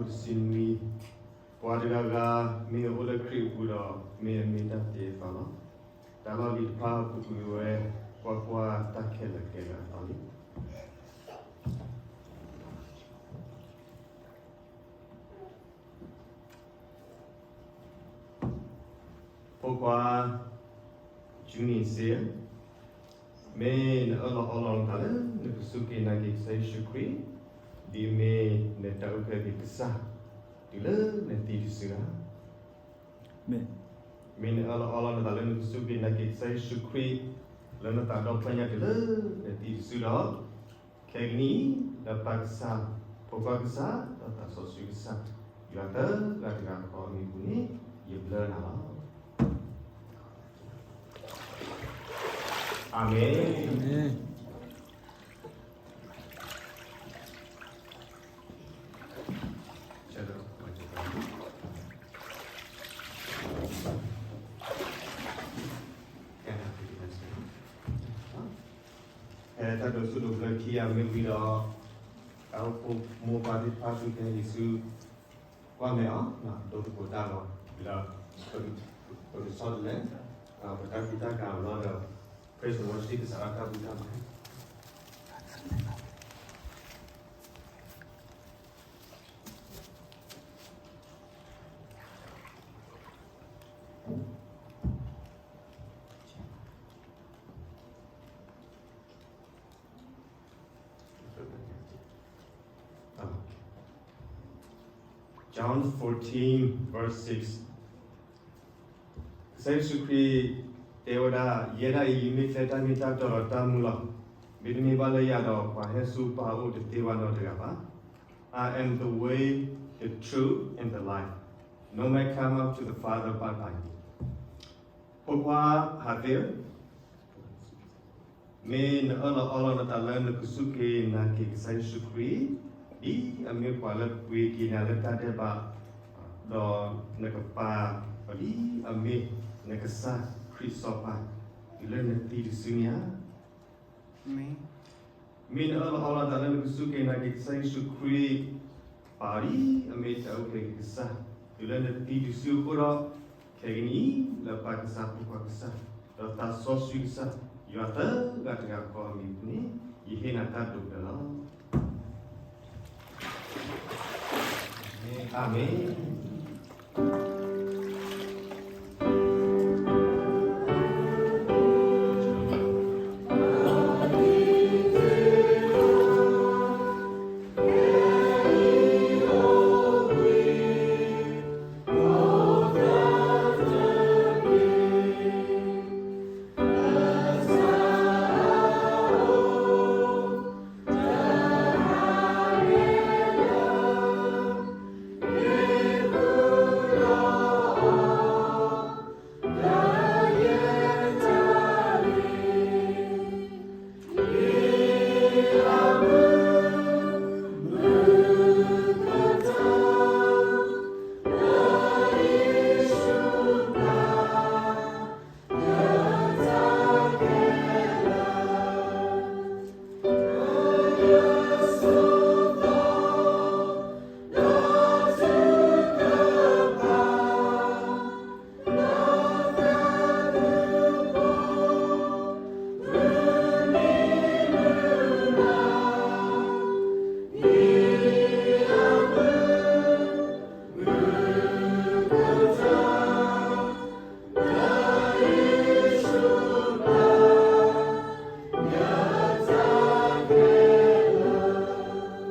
တဆံနွံ, ပှၤတဂၤဂၤမ့ၢ်အိၣ်လၢခရံာ်အပူၤဒီး မ့ၢ်အမ့ၢ်တၢ်သ့အသိးလီၤ. တၢ်လီၢ်လံၤတဖၣ်ပူၤကွံာ်ဝဲ ကွၢ်ကွၢ်တၢ်ခဲလၢာ်ကဲလၢာ်အသီလံ. ဖိခွါ ယူနံၣ်စ့, မ့ၢ်နအၢၣ်လီၤအီလီၤနသးလၢနကစူၢ်က့ၤနာ်က့ၤကစၢ်ယ့ၣ်ၡူးခရံာ်, ဒ်မ့ၢ်နတၢ်အုၣ်က့ၤကစၢ် တုၤလၢနသံတစုဧါ. မ့ၢ်နအၢၣ်လီၤအီလီၤနသးလၢနကစူၢ်က့ၤနာ်က့ၤကစၢ်ယ့ၣ်ၡူးခရံာ် လၢနသးဒီဖျၢၣ်ညါတုၤလၢနသံတစုဒီး, ခဲကနံၣ်အံၤ လၢပၢ်ကစၢ်, ဖိခွါကစၢ်, ဒီးသးစီဆှံကစၢ်, ယွၤသၢဂၤတဂၤဃီအမံၤအပူၤန့ၣ် ယဘျၢနၤလီၤ. အၤမ့ၣ်. ဖဲတၢ်ဒိးဆူၣ်ဒိးဘျၢခံဂၤမ့ၢ်ဝံၤဒီး, တၢ်အိၣ်ဖှိၣ်မိၢ်ပၢ်သ့ၣ်တဖၣ် သုကဟဲဟံးဆူ ကွၢ်မဲာ်အီၤ, ဒိသကိးတၢ်ဂီၤ, ဒီး ပကဆီတလဲ, ပတၢ်ကူတၢ်ကၤအလီၢ်ဒီး praise and worship ကစးထီၣ်တၢ်ဘူၣ်တၢ်ဘါ John fourteen, verse six. ကစၢ်ယ့ၣ်ၡူးခရံာ်တဲဝဲဒၣ်, ယဲဒၣ်အံၤ ယမ့ၢ်ကျဲတၢ်မ့ၢ်တၢ်တီဒီးတၢ်မူလီၤ. မ့တမ့ၢ်ဘၣ်လၢယၤဒီး ပှၤဟဲဆူပၢ်အအိၣ်တသ့ဘၣ်နီတဂၤဘၣ်. I am the way, the truth, and the life. No man come up to the Father but by me. ဖိခွါဟးသ့ၣ်ဧၢ, မ့ၢ်နအၢၣ်လီၤအီလီၤနသးလၢနကစူၢ်က့ၤနာ်က့ၤကစၢ်ယ့ၣ်ၡူးခရံာ်, ဒ်အမ့ၢ်ပှၤလၢပှ့ၤက့ၤနၤလၢတၢ်ဒဲးဘး, ဒီးနကပၤ, ဒ်အမ့ၢ်နကစၢ်ခရံာ်စီၤပၤ, တုၤလၢနသံတစုန့ၣ်ဧါ. မ့ၢ်နအၢၣ်လီၤအီလီၤနသးလၢနကစူၢ်က့ၤနာ်က့ၤကစၢ်ယ့ၣ်ၡူးခရံာ်, ပာ်အီၤဒ်အမ့ၢ်တၢ်အုၣ်က့ၤကစၢ်, တုၤလၢနသံတစုအဃိဒီး, ခဲကနံၣ်အံၤ လၢပၢ်ကစၢ် ဖိခွါကစၢ်, ဒီးသးစီဆှံကစၢ်, ယွၤသၢဂၤတဂၤဃီအမံၤပူၤန့ၣ်, ယဟ့ၣ်နၤတၢ်ဒိးဘျၢလီၤ. အၤမ့ၣ်.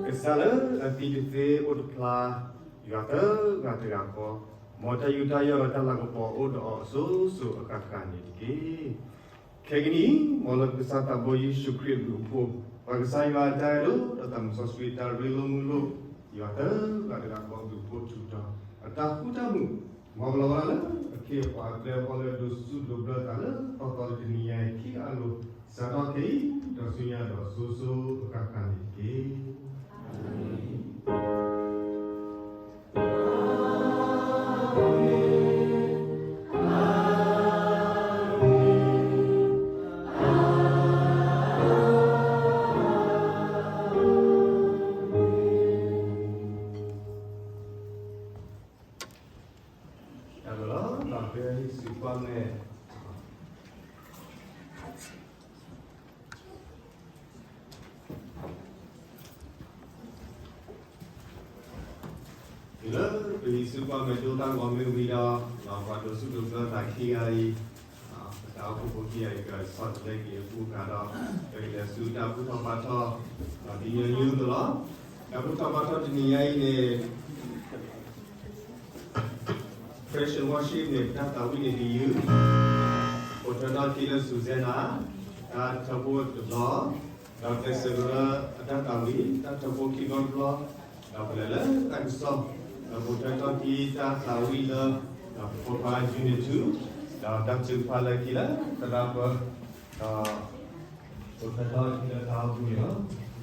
ကစၢ်လၢအသံတသ့အိၣ်တဖျါ, ယွၤသၢဂၤတဂၤဃီ, မ်တၢ်ယူးတၢ်ယီၢ်ဒီးတၢ်လၤကပီၤအိၣ်ဒီးအီၤအစိၤစိၤအဃၣ်ဃၣ်န့ၣ်တက့ၢ်. ခဲကနံၣ်အံၤ မ်လၢပကစၢ်သးဘိယ့ၣ်ၡူးခရံာ်အဘျုးအဖှိၣ်, ပၢ်ကစၢ်ယွၤအတၢ်အဲၣ်ဒိၣ် ဒီးသးစီဆှံအတၢ်ရ့လိာ်မုာ်လိာ်, ယွၤသၢဂၤတဂၤဃီအဘျုးအဖှိၣ်ထူးတီၤ, အတၢ်ဃူတၢ်မုာ်, မ်ကလီၤဝဲဒၣ်လၢအခ့အပှၤအကျဲအဃီလၢအဒိးဆူၣ်ဒိးဘျၢသးလၢသီသီတနံၤညါအံၤခံဂၤအလိၤ, စးထီၣ်ခဲအံၤ ဒီးဆူညါဒီးစိၤစိၤအဃၣ်ဃၣ်န့ၣ်တက့ၢ်. လၢပဟံးစုကွၢ်မဲာ်ဒိတၢ်ဂီၤမ့ၢ်ဝံၤဒီး ပှၤဒိးဆူၣ်ဒိးဘျၢသးခံဂၤအံၤ, ပတၢ်အိၣ်ဖှိၣ်ဖိခံဂၤအံၤ ကဆီတလဲက့ၤအဃိသတးဒီး ပကလဲၤဆူတၢ်ဘူၣ်ထီၣ်ဘါထီၣ် ဒီးဒ်ညီနုၢ်အသိးလီၤ. တၢ်ဘူၣ်ထီၣ်ဘါထီၣ်တနံၤညါအံၤန့ၣ် Praise and Worship န့ၣ် ပတၢ်သးဝံၣ်န့ၣ်ဒ်အံၤ, ပိာ်ထွဲထီၣ်ခံလၢ Susanna တၢ်ထၢဖှိၣ်တဘျီ, ဒီးကျဲးစၢးကရၢအတၢ်သးဝံၣ် တၢ်ထၢဖှိၣ်ခံဘျီတဘျီ, ဒီးပလဲၤလၢတၢ်ကစီၣ်, ဒီးပိာ်ထွဲထီၣ်ခံတၢ်သးဝံၣ်လၢ ဒီးပဖိခွါ unity, ဒီးတၢ်ထုကဖၣ်လၢခံလၢသရၣ်ပၢၢ်, ဒီး ပိာ်ထွဲထီၣ်ခံလၢတၢ်အိၣ်မူန့ၣ်လီၤ.